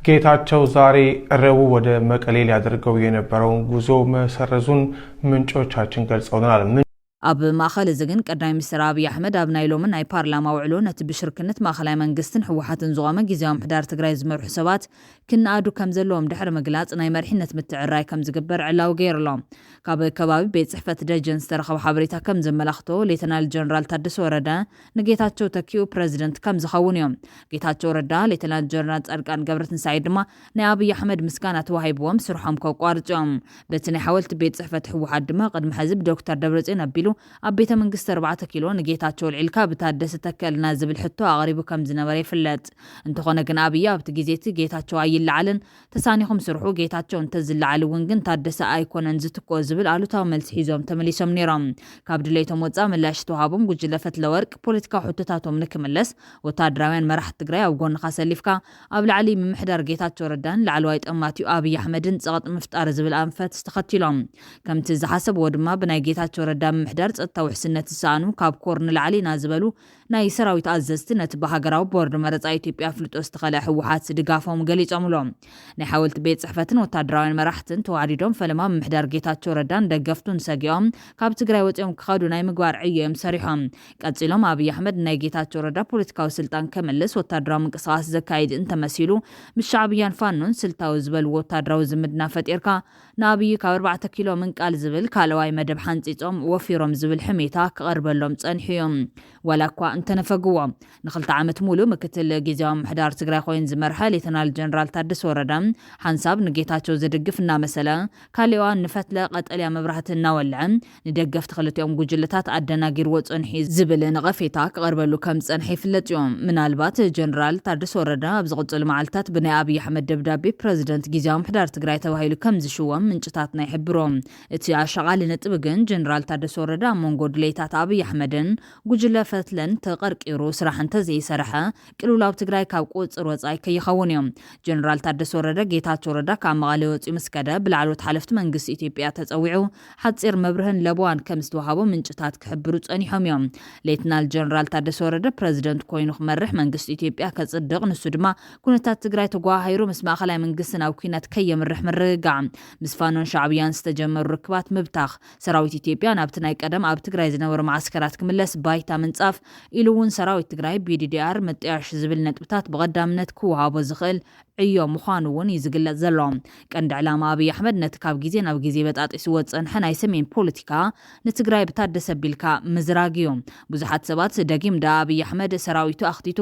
ጌታቸው ዛሬ ረቡዕ ወደ መቀሌ ሊያደርገው የነበረውን ጉዞ መሰረዙን ምንጮቻችን ገልጸውልናል። ምን- ኣብ ማእኸል እዚ ግን ቀዳማይ ሚኒስትር ኣብይ ኣሕመድ ኣብ ናይ ሎሚ ናይ ፓርላማ ውዕሎ ነቲ ብሽርክነት ማእኸላይ መንግስትን ህወሓትን ዝቖመ ግዝያዊ ምሕዳር ትግራይ ዝመርሑ ሰባት ክነኣዱ ከም ዘለዎም ድሕሪ ምግላፅ ናይ መሪሕነት ምትዕርራይ ከም ዝግበር ዕላዊ ገይሩ ኣሎ። ካብ ከባቢ ቤት ፅሕፈት ደጀን ዝተረኸበ ሓበሬታ ከም ዘመላኽቶ ሌተናል ጀነራል ታደሰ ወረደ ንጌታቸው ተኪኡ ፕረዚደንት ከም ዝኸውን እዮም። ጌታቸው ረዳ፣ ሌተናል ጀነራል ፃድቃን ገብረትንሳኤ ድማ ናይ ኣብይ ኣሕመድ ምስጋና ተዋሂብዎም ስርሖም ከቋርፁ እዮም። በቲ ናይ ሓወልቲ ቤት ፅሕፈት ህወሓት ድማ ቅድሚ ሕዚ ብዶክተር ደብረፅዮን ኣቢሉ ኣብ ቤተ መንግስቲ ኣርባዕተ ኪሎ ንጌታቸው ኣልዒልካ ብታደሰ ተከልና ዝብል ሕቶ ኣቕሪቡ ከም ዝነበረ ይፍለጥ። እንተኾነ ግን ኣብይ ኣብቲ ግዜ እቲ ጌታቸው ኣይለዓልን፣ ተሳኒኹም ስርሑ፣ ጌታቸው እንተዝለዓል እውን ግን ታደሰ ኣይኮነን ዝትክኦ ዝብል ኣሉታዊ መልሲ ሒዞም ተመሊሶም ነይሮም። ካብ ድሌቶም ወፃእ ምላሽ ዝተዋሃቦም ጉጅለ ፈትለወርቅ ፖለቲካዊ ሕቶታቶም ንክምለስ ወታደራውያን መራሕቲ ትግራይ ኣብ ጎንኻ ሰሊፍካ ኣብ ላዕሊ ምምሕዳር ጌታቸው ረዳን ላዕለዋይ ጠማቲኡ ኣብይ ኣሕመድን ፀቕጢ ምፍጣር ዝብል ኣንፈት ተኸቲሎም። ከምቲ ዝሓሰብዎ ድማ ብናይ ጌታቸው ረዳ ምምሕዳር ፀጥታ ውሕስነት ዝሰኣኑ ካብ ኮር ንላዕሊ ኢና ዝበሉ ናይ ሰራዊት ኣዘዝቲ ነቲ ብሃገራዊ ቦርድ መረፃ ኢትዮጵያ ኣፍልጦ ዝተኸልአ ህወሓት ድጋፎም ገሊፆምሎም። ናይ ሓወልቲ ቤት ፅሕፈትን ወታደራውያን መራሕትን ተዋዲዶም ፈለማ ምምሕዳር ጌታቸው ረዳን ደገፍቱን ሰጊኦም ካብ ትግራይ ወፂኦም ክኸዱ ናይ ምግባር ዕዮ እዮም ሰሪሖም። ቀፂሎም ኣብይ ኣሕመድ ናይ ጌታቸው ረዳ ፖለቲካዊ ስልጣን ከመልስ ወታደራዊ ምንቅስቃስ ዘካይድ እንተመሲሉ ምስ ሻዕብያን ፋኖን ስልታዊ ዝበልዎ ወታደራዊ ዝምድና ፈጢርካ ንኣብይ ካብ ኣርባዕተ ኪሎ ምንቃል ዝብል ካልኣዋይ መደብ ሓንፂፆም ወፊሮም ዝብል ሕሜታ ክቐርበሎም ፀኒሑ እዩ። ዋላ እኳ እንተነፈግዎ፣ ንክልተ ዓመት ሙሉእ ምክትል ግዝያዊ ምምሕዳር ትግራይ ኮይኑ ዝመርሐ ሌተናል ጀነራል ታደሰ ወረደ ሓንሳብ ንጌታቸው ዝድግፍ እናመሰለ ካሊእ እዋን ንፈትለ ቀጠልያ መብራህቲ እናወልዐ ንደገፍቲ ክልቲኦም ጉጅለታት ኣደናጊርዎ ጸኒሑ ዝብል ነቐፌታ ክቐርበሉ ከም ዝጸንሐ ይፍለጥ እዩ። ምናልባት ጀነራል ታደሰ ወረደ ኣብ ዝቕጽሉ መዓልታት ብናይ ኣብይ ኣሕመድ ደብዳቤ ፕረዚደንት ግዝያዊ ምምሕዳር ትግራይ ተባሂሉ ከም ዝሽወም ምንጭታትና ይሕብሩ። እቲ ኣሻቓሊ ነጥቢ ግን ጀነራል ታደሰ ወረደ ኣብ መንጎ ድሌታት ኣብይ ኣሕመድን ጉጅለ ፈትለን ተቐርቂሩ ስራሕ እንተዘይሰርሐ ቅልውላው ትግራይ ካብ ቁፅፅር ወፃኢ ከይኸውን እዩ። ጀነራል ታደሰ ወረደ ጌታቸው ረዳ ካብ መቐለ ወፂኡ ምስ ከደ ብላዕለዎት ሓለፍቲ መንግስቲ ኢትዮጵያ ተፀዊዑ ሓፂር መብርህን ለበዋን ከም ዝተዋሃቦ ምንጭታት ክሕብሩ ፀኒሖም እዮም። ሌትናል ጀነራል ታደሰ ወረደ ፕረዚደንት ኮይኑ ክመርሕ መንግስቲ ኢትዮጵያ ከፅድቕ፣ ንሱ ድማ ኩነታት ትግራይ ተጓሃሂሩ ምስ ማእኸላይ መንግስቲ ናብ ኲናት ከየምርሕ ምርግጋዕ፣ ምስ ፋኖን ሻዕብያን ዝተጀመሩ ርክባት ምብታኽ፣ ሰራዊት ኢትዮጵያ ናብቲ ናይ ቀደም ኣብ ትግራይ ዝነበሩ መዓስከራት ክምለስ ባይታ ምንፃፍ፣ ኢሉ እውን ሰራዊት ትግራይ ቢዲዲኣር ምጥያሽ ዝብል ነጥብታት ብቐዳምነት ክወሃቦ ዝኽእል ዕዮ ምዃኑ እውን እዩ ዝግለጽ ዘሎ። ቀንዲ ዕላማ ኣብይ ኣሕመድ ነቲ ካብ ግዜ ናብ ግዜ በጣጢስዎ ዝጸንሐ ናይ ሰሜን ፖለቲካ ንትግራይ ብታደሰ ኣቢልካ ምዝራግ እዩ። ብዙሓት ሰባት ደጊም ደኣ ኣብይ ኣሕመድ ሰራዊቱ ኣኽቲቱ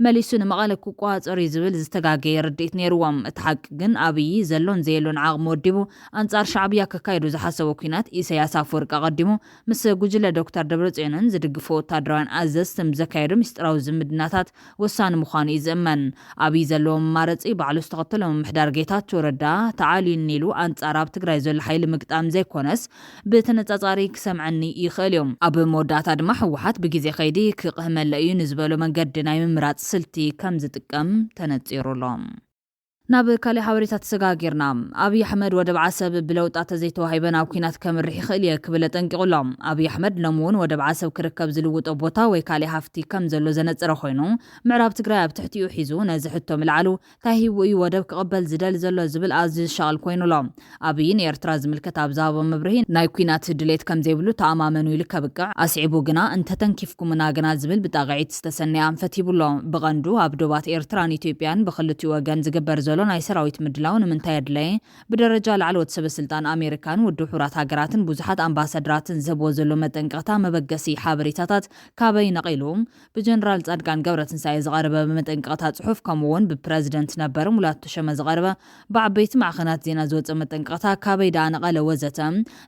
መሊሱ ንመቐለ ክቆጻጸር እዩ ዝብል ዝተጋገየ ርድኢት ነይርዎም። እቲ ሓቂ ግን ኣብይ ዘሎን ዘየሎን ዓቕሚ ወዲቡ ኣንጻር ሻዕብያ ከካይዶ ዝሓሰቦ ኲናት ኢሳያስ ኣፈወርቂ ኣቐዲሙ ምስ ጉጅለ ዶክተር ደብረጽዮንን ዝድግፎ ወታደራውያን ኣዘዝቲ ምስ ዘካየዶ ምስጢራዊ ዝምድናታት ወሳኒ ምዃኑ እዩ ዝእመን። ኣብይ ዘለዎ መማረፂ ባዕሉ ዝተኸተሎ ምምሕዳር ጌታቸው ረዳ ተዓልዩኒ ኢሉ ኣንጻር ኣብ ትግራይ ዘሎ ሓይሊ ምግጣም ዘይኮነስ ብተነጻጻሪ ክሰምዐኒ ይኽእል እዩ። ኣብ መወዳእታ ድማ ህወሓት ብግዜ ከይዲ ክቕህመለ እዩ ንዝበሎ መንገዲ ናይ ምምራፅ ስልቲ ከም ዝጥቀም ተነፂሩ ኣሎ። ናብ ካልእ ሓበሬታ ተሰጋጊርና። ኣብይ ኣሕመድ ወደብ ዓሰብ ብለውጣ ተዘይተዋሂበ ናብ ኲናት ከምርሕ ይኽእል እየ ክብል ኣጠንቂቑ ኣሎ። ኣብይ ኣሕመድ ሎሚ እውን ወደብ ዓሰብ ክርከብ ዝልውጦ ቦታ ወይ ካልእ ሃፍቲ ከም ዘሎ ዘነጸረ ኮይኑ፣ ምዕራብ ትግራይ ኣብ ትሕቲኡ ሒዙ ነዚ ሕቶ ምልዓሉ ታይ ሂቡ እዩ ወደብ ክቕበል ዝደሊ ዘሎ ዝብል ኣዝዩ ዝሻቐል ኮይኑ ኣሎ። ኣብይ ንኤርትራ ዝምልከት ኣብ ዝሃቦ መብርሂ ናይ ኲናት ድሌት ከም ዘይብሉ ተኣማመኑ ኢሉ ከብቅዕ ኣስዒቡ ግና እንተተንኪፍኩምና ግና ዝብል ብጣቕዒት ዝተሰነየ ኣንፈት ሂቡ ኣሎ። ብቐንዱ ኣብ ዶባት ኤርትራን ኢትዮጵያን ብኽልቲኡ ወገን ዝግበር ዘሎ ናይ ሰራዊት ምድላው ንምንታይ ኣድለየ? ብደረጃ ላዕለዎት ሰበ ስልጣን ኣሜሪካን ውድብ ሕቡራት ሃገራትን ብዙሓት ኣምባሳደራትን ዝህብዎ ዘሎ መጠንቀቕታ መበገሲ ሓበሬታታት ካበይ ነቒሉ? ብጀነራል ጻድቃን ገብረትንሳኤ ዝቐረበ መጠንቀቕታ ጽሑፍ ከምኡ እውን ብፕረዚደንት ነበር ሙላቱ ተሸመ ዝቐረበ ብዓበይቲ ማዕኸናት ዜና ዝወጸ መጠንቀቕታ ካበይ ደኣ ነቐለ ወዘተ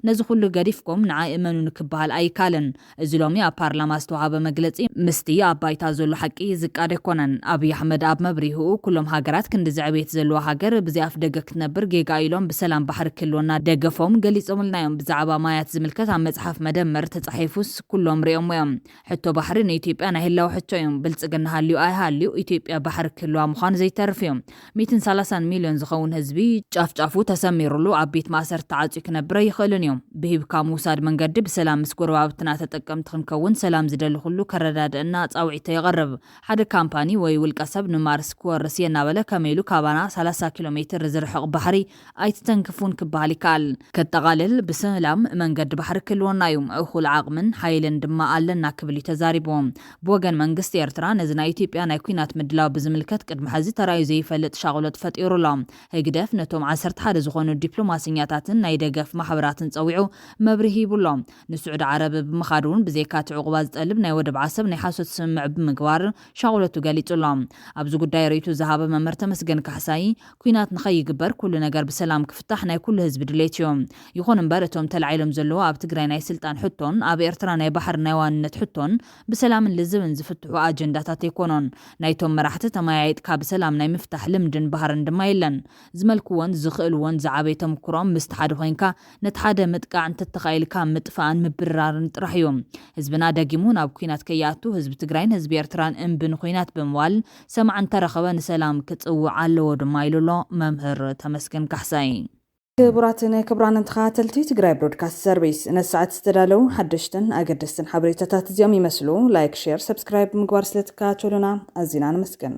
ነዚ ኩሉ ገዲፍኩም ንዓይ እመኑኒ ክበሃል ኣይካልን። እዚ ሎሚ ኣብ ፓርላማ ዝተዋሃበ መግለጺ ምስቲ ኣብ ባይታ ዘሎ ሓቂ ዝቃደ ኣይኮነን። ኣብይ ኣሕመድ ኣብ መብርሂኡ ኩሎም ሃገራት ክንዲ ዝዕቤት ዘለዋ ሃገር ብዘይ ኣፍ ደገ ክትነብር ጌጋ ኢሎም ብሰላም ባሕሪ ክህልወና ደገፎም ገሊጾምልና እዮም። ብዛዕባ ማያት ዝምልከት ኣብ መጽሓፍ መደመር ተጻሒፉስ ኩሎም ሪኦሞ እዮም። ሕቶ ባሕሪ ንኢትዮጵያ ናይ ህላወ ሕቶ እዩ። ብልጽግና ሃልዩ ኣይሃልዩ ኢትዮጵያ ባሕሪ ክህልዋ ምዃኑ ዘይተርፍ እዩ። ሚእትን ሰላሳን ሚልዮን ዝኸውን ህዝቢ ጫፍጫፉ ተሰሚሩሉ ኣብ ቤት ማእሰርቲ ተዓጽዩ ክነብር ኣይኽእልን እዩ። ብሂብካ ምውሳድ መንገዲ ብሰላም ምስ ጎረባብትና ተጠቀምቲ ክንከውን ሰላም ዝደሊ ኩሉ ከረዳድእና ጻውዒቶ የቕርብ። ሓደ ካምፓኒ ወይ ውልቀ ሰብ ንማርስ ክወርስ እየ እናበለ ከመይ ኢሉ ካባና ሰላሳ ኪሎ ሜትር ዝርሕቕ ባሕሪ ኣይትተንክፉን ክበሃል ይከኣል። ከጠቓልል ብሰላም መንገዲ ባሕሪ ክህልወና እዩ። እኹል ዓቕምን ሓይልን ድማ ኣለና ክብል እዩ ተዛሪቡ። ብወገን መንግስቲ ኤርትራ ነዚ ናይ ኢትዮጵያ ናይ ኲናት ምድላው ብዝምልከት ቅድሚ ሕዚ ተራእዩ ዘይፈልጥ ሻቕሎት ፈጢሩ ኣሎ። ህግደፍ ነቶም ዓሰርተ ሓደ ዝኾኑ ዲፕሎማሰኛታትን ናይ ደገፍ ማሕበራትን ጸዊዑ መብርሂ ሂቡ ኣሎ። ንስዑዲ ዓረብ ብምኻድ እውን ብዘይካ እቲ ዕቑባ ዝጠልብ ናይ ወደብ ዓሰብ ናይ ሓሶት ስምምዕ ብምግባር ሻቕሎቱ ገሊጹ ኣሎ። ኣብዚ ጉዳይ ርእይቱ ዝሃበ መምህር ተመስገን ካሕሳይ፣ ኲናት ንኸይግበር ኩሉ ነገር ብሰላም ክፍታሕ ናይ ኩሉ ህዝቢ ድሌት እዩ። ይኹን እምበር እቶም ተላዒሎም ዘለዉ ኣብ ትግራይ ናይ ስልጣን ሕቶን ኣብ ኤርትራ ናይ ባሕሪ ናይ ዋንነት ሕቶን ብሰላምን ልዝብን ዝፍትሑ ኣጀንዳታት ኣይኮኑን። ናይቶም መራሕቲ ተመያይጥካ ብሰላም ናይ ምፍታሕ ልምድን ባህርን ድማ የለን። ዝመልክዎን ዝኽእልዎን ዝዓበየ ተምክሮም ምስቲ ሓደ ኮይንካ ነቲ ሓደ ምጥቃዕ እንተተኻኢልካ ምጥፋእን ምብርራርን ጥራሕ እዩ። ህዝብና ደጊሙ ናብ ኲናት ከይኣቱ ህዝቢ ትግራይን ህዝቢ ኤርትራን እምቢ ንኲናት ብምባል ሰማዕ እንተረኸበ ንሰላም ክጽውዕ ኣለዎ ድማ ኢሉ ኣሎ መምህር ተመስገን ካሕሳይ። ክቡራትን ክቡራንን ተኸታተልቲ ትግራይ ብሮድካስት ሰርቪስ፣ ነዚ ሰዓት ዝተዳለዉ ሓደሽትን ኣገደስትን ሓበሬታታት እዚኦም ይመስሉ። ላይክ፣ ሼር፣ ሰብስክራይብ ብምግባር ስለትከታተሉና ኣዚና ነመስግን።